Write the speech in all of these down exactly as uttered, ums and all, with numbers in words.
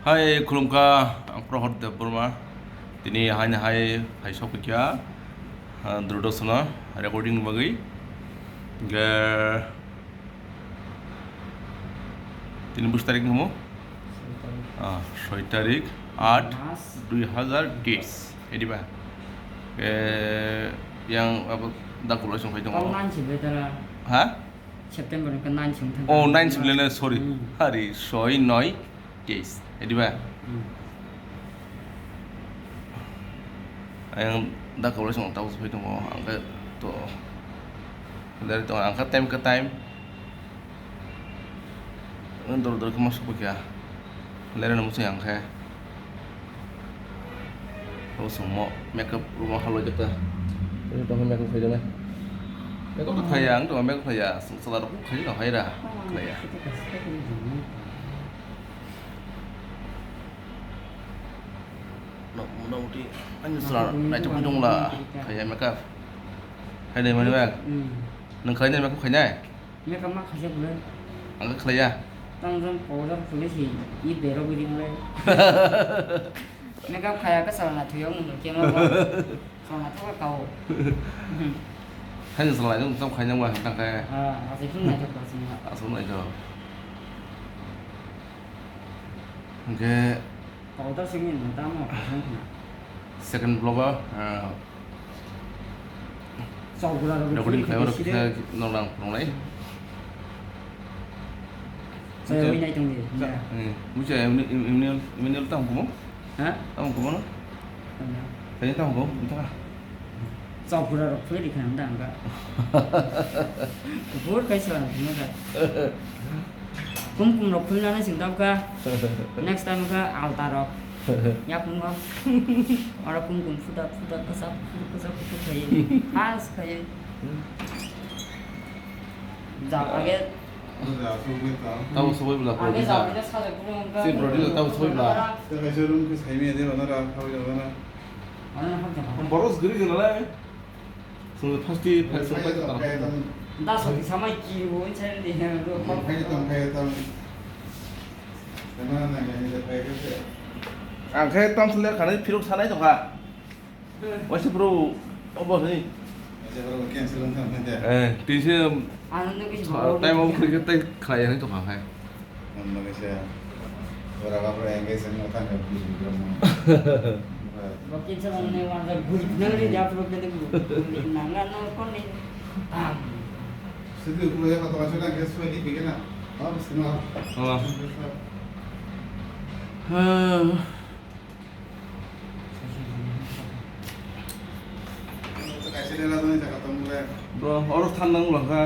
Hai, khulumkha, ang Prohor Debbarma. Tini haini hai phai sokphaikha, ah, Doordarshan-o recording ni bagwi. Hwnkhe tini bus tarik ni hwnmo? Ah, soi tarik, aat, dui hazar teis. Ediba? Eh, yang abo dakulo song phai tongo. Tamo nine si betara. Ha? September ni nine si wngthang. Oh, nine si lene, sorry. Hmm. Hari, soi, noi, teis. Ediba? Hmm. Ayang dakulo song tamo phai tongo. Angke to. Dari to angka time ke time. Dor dor khe ma sokphaikha. Lereno muchung yang khe. Abo chwngmo makeup room-o halwjak ta. Tini tongkhe makeup khaijaknai. Makeup to khaiya, ang tongo makeup khaiya. Chwng chwla rok khai no khaira. Khaiya. No, motamuti ani chwla naithok khe dongla. Khaiya makeup. Khainai mani bag. Hmm. Nwng khainai makeup khainai? Makeup ma khaijak le. Ang khe khlaiya. Tang jang powder phulwi si i berok ring le. Makeup khaya khe salna thwiyo mung khe ma bo. Salna thok ka o. Haino salna jang tang khaina wa tang khe. Ah, asai phung naithok ka sing. Asai naithok. Hwnkhe Powder simi no tamo khaijak na. Second vlog-o, ah, Chokbura rok recording khaima rok kisa nok nang phunuknai. Chayawui nai tongdi. Bucha, Emmanuel, Emmanuel, Emmanuel tamo kumo? Ha? Tamo kumo no? Tamo. Tamo kumo? Tamo. Chokbura rok phulwi rikha ang da ang kha. Bor kaisa ang phunukha. Kum kum rok phulnani sing tamo kha. Next time kha alta rok. Yaphungo. Oro kum kum fuda fuda kwchak fuda kwchak fuda khaye. Khas khaye. Ja age. Tamo soi bwla producer. Si producer tamo soi bwla. Tei kaisa room khe saimaya de bana ra khawi rok bana. Boros giri gana lai. Sung first day, first day, first day. Da so di samai ki wo chen di na do. Ang khe tam sele khani phirok sanai tongkha. Waisa bro, obo ni. Waisa bro, cancel wngkha hwnde. Eh, tise, ano no kisi ah, time obo khwlai khe tei khlai ya tongkha khe. Ang no kisa. Ora ba bro, engage wngkha tang khe buji bro mo. Bo cancel wngmani wngkha, buji nang ni ja problem de bu. Nang no kon ni. Am. Sidi ulo ya kata kata kan ke suai di bigena. Oh, bismillah. Oh. Bro, oro than nang ulo kha.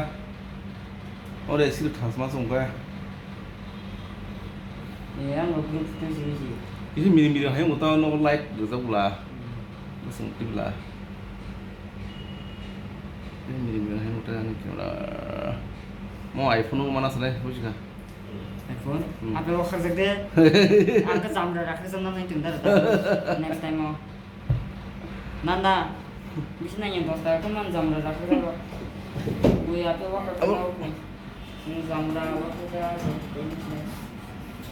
Oro sir thas ma song kha. Eh, ang rok photo sini si. Kisi miri miri hai mo ta no light rwjak bwla. Hmm. Bwswng twi bwla. Kisi miri miri hai mo ta ani camera. Mo iPhone o mana sale, buji kha. iPhone? Hmm. Apple o kharjak de. Ang khe jamra rakhe jamna nai tong da da. Next time o. Nanda. Bisi nang yang dos taka khe man jamra rakhe da. Ui apple o kharjak. Abo. Nung jamra o kharjak.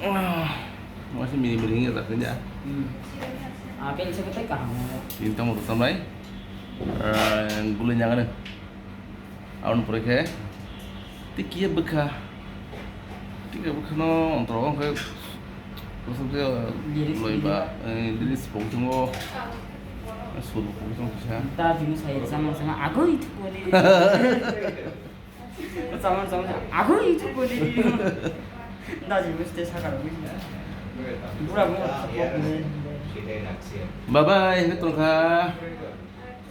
Ah. Masih mini mini ya tapi ya. Hmm. Apple se betai kaham. Ini tamo rutam lai. Eh, gulai jangan. Aboni pore khe tei kiye bwkha, tei kiye bwkha no ontorok wngkha bwswk khe lyrics loiba, eh, lyrics pok tongo, sur pok tongo kisa. Da jini sai samang samang agoi thukoni. Samang samang agoi thukoni. Da jini ste sakar bui. Bura bura. Bye bye, hwnkhe tongkha.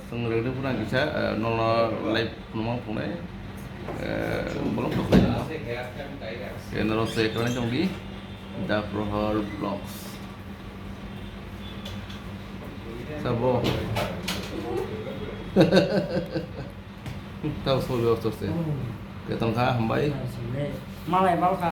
Chwng rwgwdwk phano ang kisa, eh, nono live phunukma phunuknai, eh, vlog rok khlai tongma. Eh, norok se kwlai tongdi, The Prohor Vlogs. Sabo. Tabo sabo, tabo se. Khe tongkha, hambai. Malai balkha.